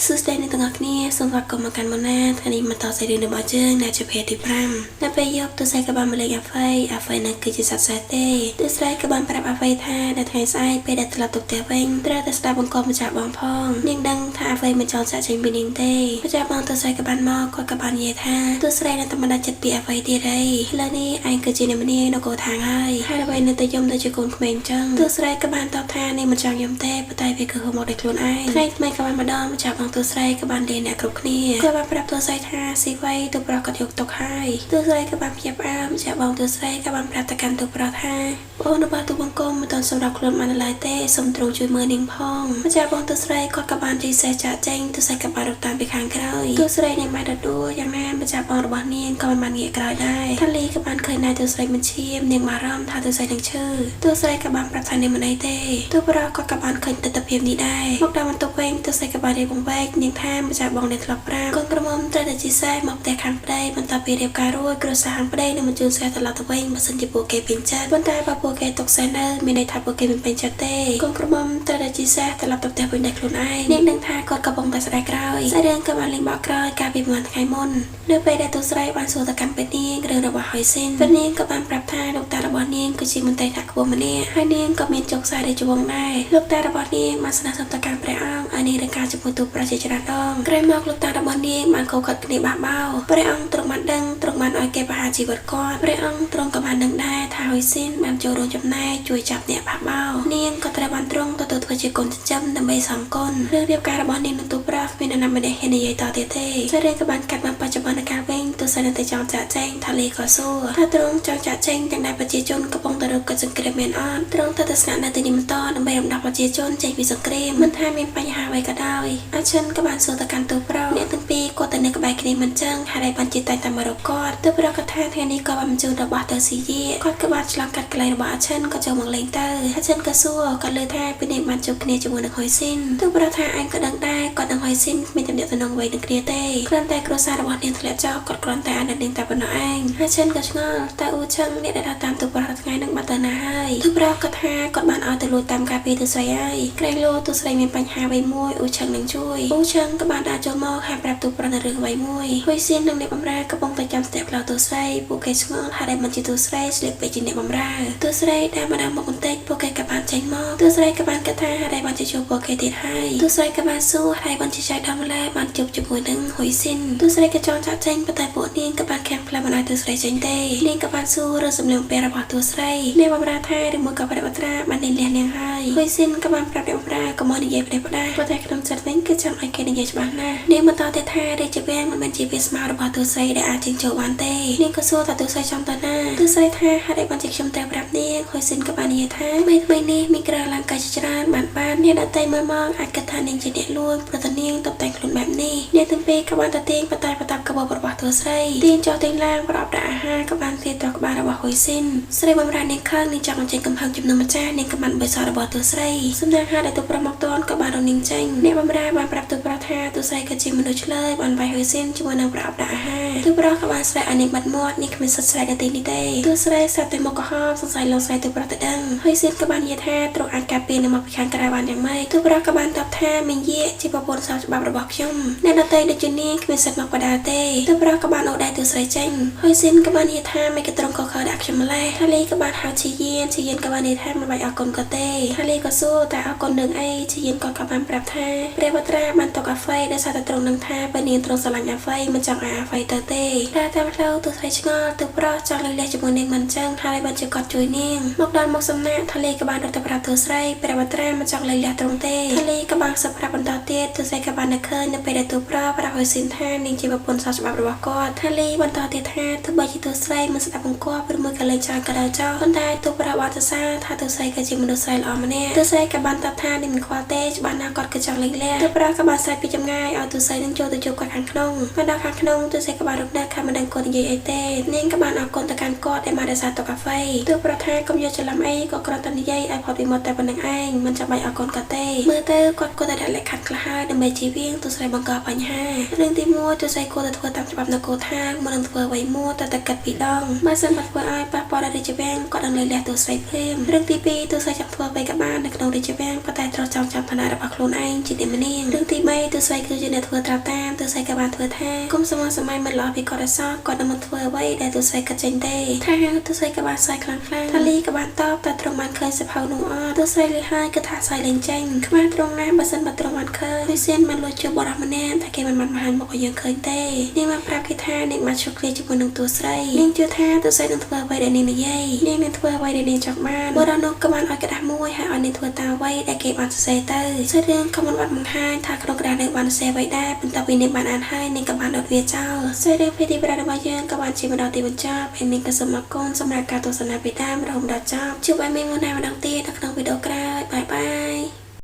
សួស្តីអ្នកទាំងអស់គ្នាសូមស្វាគមន៍មកកាន់ម៉ូណាថ្ងៃនេះមកតសាច់រឿងរបស់យើងដែលជាភេទទី5នៅពេលយប់ទូស្រីក៏បានមកលេងអាហ្វៃអាហ្វៃនឹងគឺជាសត្វសេះទេទូស្រីក៏បានប្រាប់អាហ្វៃថានៅថ្ងៃស្អែកពេលដែលត្រឡប់ទៅផ្ទះវិញត្រូវតែស្ដាប់បង្គាប់ម្ចាស់បងផងនាងដឹងថាអាហ្វៃមិនចង់ចាក់ចេញពីនាងទេម្ចាស់បងទូស្រីក៏បានមកគាត់ក៏បាននិយាយថាទូស្រីនៅតែមិនដាច់ចិត្តពីអាហ្វៃទៀតទេឥឡូវនេះឯងគឺជាអ្នកម្នាងនៅកោឋានហើយហើយអ្វីនៅតែយំដូចជាកូនក្មេងចឹងទូស្រីក៏បានតបថានាងមិនចង់យំទេប៉ុន្តែវាគឺហូរមកដោយខ្លួនឯងថ្ងៃថ្មីក៏បានម្ដងម្ចាស់បងទូស្រីក៏បានលាអ្នកគ្រប់គ្នាគាត់បានប្រាប់ទូស្រីថាស៊ីវៃទូប្រុសគាត់យកទុកហើយទូស្រីក៏បានព្យាបាលម្ចាស់បងទូស្រីក៏បានប្រាប់ទៅកាន់ទូប្រុសថាបងរបស់ទូបង្គំមិនទាន់សម្រាប់ខ្លួនបានឡើយទេសូមទ្រង់ជួយមើលនាងផងម្ចាស់បងទូស្រីគាត់ក៏បានជិះសេះចាក់ចេញទូស្រីក៏បានរត់តាមពីខាងក្រោយទូស្រីនាងបានរត់ដួលយ៉ាងណាម្ចាស់បងរបស់នាងក៏មិនបានងាកក្រោយដែរថាលីក៏បានឃើញណៃទូស្រីមិនឈាមនាងបារម្ភថាទូស្រីនឹងឈឺទូស្រីក៏បានប្រាប់ថានាងមិនអីទេទូប្រុសគាត់ក៏បានឃើញទិដ្ឋភាពនេះដែរមកដល់បន្ទប់វិញទូស្រីក៏បានរៀបបង្វែកនាងថាម្ចាស់បងនាងធ្លាប់ប្រាប់កូនក្រមុំត្រូវតែជិះសេះមកផ្ទះខាងប្តីបន្ទាប់ពីរៀបការរួចគ្រួសារខាងប្តីនឹងបញ្ជូនសេះត្រឡប់ទៅវិញបើសិនជាពួកគេពេញចិត្តប៉ុន្តែបើពួកគេទុកសេះនៅមានន័យថាពួកគេមិនពេញចិត្តទេកូនក្រមុំត្រូវតែជិះសេះត្រឡប់ទៅផ្ទះវិញដោយខ្លួនឯងនាងដឹងថាគាត់កំពុងតែស្ដាយក្រោយសាច់រឿងក៏បានលេងបកក្រោយកាលពីប្រហែលថ្ងៃមុននៅពេលដែលទូស្រីបានសួរទៅកាន់ពេទ្យនាងរឿងរបស់ហុយស៊ីនពេទ្យនាងក៏បានប្រាប់ថាលោកតារបស់នាងគឺជាមន្ត្រីថ្នាក់ខ្ពស់ម្នាក់ហើយនាងក៏មានជោគខ្សែរាជវង្សដែរលោកតារបស់នាងបានស្នើសុំទៅកាន់ព្រះអង្គឲ្យនាងរៀបការជាមួយទូប្រជាច្រើនដងក្រោយមកលោកតារបស់នាងបានខូខិតគ្នាបះបោព្រះអង្គទ្រង់បានដឹងទ្រង់បានឲ្យគេប្រហារជីវិតគាត់ព្រះអង្គទ្រង់ក៏បានដឹងដែរថាហុយស៊ីនបានចូលរួមចំណែកជួយចាប់អ្នកបះបោនាងក៏ត្រូវបានទ្រង់ទទួលធ្វើជាកូនចិញ្ចឹមដើម្បីសងគុណរឿងរៀបការរបស់នាងនឹងទូប្រាស់គ្មាននរណាម្នាក់ហ៊ាននិយាយតទៀតទេសាច់រឿងក៏បានកាត់មកបច្ចុប្បន្នកាលវិញទោះសិនតែចង់ចាក់ចែងថាលីក៏សួរថាទ្រង់ចង់ចាក់ចែងទាំងដែលប្រជាជនកំពុងតែរកកិច្ចសង្គ្រាមមានអត់ទ្រង់ត្រូវតែស្នាក់នៅទីនេះបន្តដើម្បីរំដោះប្រជាជនចេញពីសង្គ្រាមមិនថាមានបញ្ហាអ្វីក៏ដោយអាឈិនក៏បានសួរទៅកាន់ទូប្រុសអ្នកទាំងពីរគាត់ទៅនៅក្បែរគ្នាមិនចឹងហើយបានជាតែងតែមករកគាត់ទូប្រុសក៏ថាថ្ងៃនេះក៏បានបញ្ជូនរបស់ទៅស៊ីយាគាត់ក៏បានឆ្លងកាត់កន្លែងរបស់អាឈិនក៏ចូលមកលេងទៅអាឈិនក៏សួរគាត់លើថាពីនេះបានជួបគ្នាជាមួយនឹងហុយស៊ីនទូប្រុសថាអញក៏ដឹងដែរគាត់នឹងហុយស៊ីនគ្មានទំនាក់ទំនងអ្វីនឹងគ្នាទេគ្រាន់តែគ្រួសាររបស់នាងធ្លាក់ចុះគាត់គ្រាន់តែអាណិតនាងតែប៉ុណ្ណោះឯងអាឈិនក៏ឆ្ងល់តើអ៊ូឆឹងអ្នកដែលដើរតាមទូប្រុសថ្ងៃនឹងបាត់ទៅណាហើយទូប្រុសក៏ថាគាត់បានឲ្យទៅលួចតាមការពារទូស្រីហើយក្រែងលោទូស្រីមានបញ្ហាអ្វីមួយអ៊ូឆឹងនឹងជួយអ៊ូឆឹងក៏បានដើរចូលមកហើយប្រាប់ទូប្រុសនៅរឿងអ្វីមួយហុយស៊ីននិងអ្នកបម្រើកំពុងតែចាំស្ទាក់ផ្លូវទូស្រីពួកគេឆ្ងល់ហើយមិនជាទូស្រីស្លៀកពាក់ជាអ្នកបម្រើទូស្រីដើរមកដល់មុខបន្តិចពួកគេក៏បានចេញមកទូស្រីក៏បានគិតថាហើយបានជាជួបពួកគេទៀតហើយទូស្រីក៏បានសួរហើយបានជាចៃដល់ម្ល៉េះបានជួបជាមួយនឹងហ៊ុយស៊ីនទូស្រីក៏ចង់ចាក់ចេញប៉ុន្តែពួកនាងក៏បានខាំងផ្លូវមិនឲ្យទូស្រីចេញទេនាងក៏បានសួររឿងសម្លៀកបំពាក់របស់ទូស្រីអ្នកបម្រើថាឬមួយក៏ប្រតិបត្រាបានលះនាងហើយហ៊ុយស៊ីនក៏បានប្រាប់អ្នកបម្រើកុំឲ្យនិយាយប្រេះផ្ដាប៉ុន្តែក្នុងចិត្តវិញគឺចង់ឲ្យគេនិយាយច្បាស់ណាស់នាងបន្តទៀតថារាជវាំងមិនមែនជាវាស្មៅរបស់ទូស្រីដែលអាចជិះចូលបានទេនាងក៏សួរថាទូស្រីចង់ទៅណាទូស្រីថាហេតុអីបានជាខ្ញុំត្រូវប្រាប់នាងហ៊ុយស៊ីនក៏បាននិយាយថាថ្មីថ្មីនេះមានគ្រឿងអលង្ការជាច្រើនបានបានអ្នកដទៃមើលមកអាចគិតថានាងជាអ្នកលួចព្រោះតែនាងតុបតែងខ្លួនបែបនេះអ្នកទាំងពីរក៏បានទៅទាញបតែបតាប់កបោបរបស់ទូស្រីទាញចុះទាញឡើងប្រអប់ដាក់អាហារក៏បានទាត្រកក្បាលរបស់ហ៊ុយស៊ីនស្រីបំរើនាងខឹងនាងចង់បញ្ចេញកំហឹងជំនុំម្ចាស់នាងក៏បានបិសរបស់ទូស្រីសំណាងហាដែលទូប្រុសមកតន់ក៏បានរនាងចេញអ្នកបំរើបានប្រាប់ទូប្រុសថាទូស្រីក៏ជាមនុស្សឆ្លើយបានវាយហ៊ុយស៊ីនជាមួយនឹងប្រអប់ដាក់អាហារទូប្រុសក៏បានស្រែកឲ្យនាងបាត់មាត់នាងគ្មានសិទ្ធិស្រែកនៅទីនេះទេទូស្រីស្រាប់តែមកក្រហមសង្ស័យលោកស្រីទូប្រុសទៅដឹងហ៊ុយស៊ីនក៏បាននិយាយថាទ្រង់អាចការពារនឹងមកពីខាងក្រៅបានយ៉ាងម៉េចទូប្រុសក៏បានតបថាមានយាជាប្រពន្ធស្របច្បាប់របស់ខ្ញុំអ្នកដទៃដូចជានាងគ្មានសិទ្ធិមកបដាទេទូប្រុសក៏បានអូដៃទូស្រីចេញហ៊ុយស៊ីនក៏បាននិយាយថាមិនក៏ទ្រង់ក៏ខើដាក់ខ្ញុំម្លេះថាលីក៏បានហៅឈីយានឈីយានក៏បាននិយាយថាមិនបាច់អរគុណក៏ទេថាលីក៏សួរតែអរគុណនឹងអីឈីយានក៏បានប្រាប់ថាព្រះវត្រាបានຕົកអាហ្វៃដោយសារតែទ្រង់នឹងថាបើនាងទ្រង់ស្រឡាញ់អាហ្វៃមិនចង់ឲ្យអាហ្វៃទៅទេតែតាមផ្លូវទូស្រីឆ្ងល់ទូប្រុសចង់លេងលះជាមួយនាងមិនចឹងហើយបានជាគាត់ជួយនាងមកដល់មុខសំណាក់ថាលីក៏បានរត់ទៅប្រាប់ទូស្រីព្រះវត្រាមិនចង់លេងលះទ្រង់ទេថាលីក៏បានសប្រាប់បន្តទៀតទូស្រីក៏បាននឹកឃើញនៅពេលដែលទូប្រុសប្រាប់ឲ្យស៊ីនថានាងជាប្រពន្ធស្របច្បាប់របស់គាត់ថាលីបន្តទៀតថាទោះបីជាទូស្រីមិនស្ដាប់បង្គាប់ឬមួយក៏លេងច្រើនក៏ដោយចោះប៉ុន្តែទូប្រុសបានសរសើរថាទូស្រីក៏ជាមនុស្សស្រីល្អម្នាក់ទូស្រីក៏បានតបថានាងមិនខ្វល់ទេច្បាស់ណាស់គាត់ក៏ចង់លេងលះទូប្រុសក៏បានស្រែកពីចម្ងាយឲ្យទូស្រីនឹងចូលទៅជួបគាត់ខាងក្នុងមកដល់ខាងក្នុងទូស្រីក៏បានរំលឹកថាមិនដឹងគាត់និយាយអីទេនាងក៏បានអរគុណទៅកាន់គាត់ដែលបានរក្សាទុកកាហ្វេទូប្រុសថាកុំយកច្រឡំអីក៏គ្រាន់តែនិយាយឲ្យផុតពីមាត់តែប៉ុណ្្នឹងឯងមិនចាំបាច់អរគុណគាត់ទេមើលទៅគាត់គួរតែដាក់លក្ខខណ្ឌខ្លះហើយដើម្បីជៀសវាងទូស្រីបង្កបញ្ហារឿងទី1ទូស្រីគួរតែធ្វើតាមច្បាប់នគរឋានមុននឹងធ្វើអ្វីមួយតែតែគិតពីរដងបើសិនបើធ្វើឲ្យប៉ះពាល់ដល់រាជវាំងគាត់នឹងលែងលះទូស្រីភ្លាមរឿងទី2ទូស្រីចង់ធ្វើអ្វីក៏បាននៅក្នុងរាជវាំងប៉ុន្តែត្រូវចងចាំឋានៈរបស់ខ្លួនឯងជាអ្នកម្នាងរឿងទី3ទូស្រី ស្រីគឺជាអ្នកធ្វើត្រាប់តាមទស្ស័យក៏បានធ្វើថាគុំសមសម័យមិនល្អពីគាត់ឲ្យសោះគាត់នឹងមិនធ្វើអ្វីដែលទស្ស័យគិតចេញទេថាទស្ស័យក៏បានសើចខ្លាំងខ្លាំងថាលីក៏បានតបតែត្រង់បានឃើញសភៅនោះអត់ទស្ស័យលីហើយគឺថាសើចលេងចេញខ្មាស់ត្រង់ណាបើសិនបើត្រង់បានឃើញលីសៀនបានលួចជួបបរិសម្នាក់តែគេមិនបានបង្ហាញមុខឲ្យយើងឃើញទេនាងបានប្រាប់គេថានាងបានជួបគ្នាជាមួយនឹងតួស្រីនាងជឿថាតួស្រីនឹងធ្វើអ្វីដែលនាងនិយាយនាងនឹងធ្វើអ្វីដែលនាងចង់បានបរិសនោះក៏បានឲ្យក្តារមួយហើយឲ្យនាងធ្វើតាមអ្វីដែលគេបានសរសេរទៅសាច់រឿងក៏មិនបានបង្ហាញថាក្នុងក្តារនឹងបានសរសេរអ្វីដែរបន្ទាប់ពីនាងបានអានហើយនាងក៏បានដុតវាចោលសាច់រឿងភេទទីប្រារបស់យើងក៏បានជាមកដល់ទីបញ្ចប់ហើយនាងក៏សូមអរគុណសម្រាប់ការទស្សនាពីដើមរហូតដល់ចប់ជួបឲ្យមានមុនណាម្ដងទៀតនៅក្នុងវីដេអូក្រោយបាយបាយ។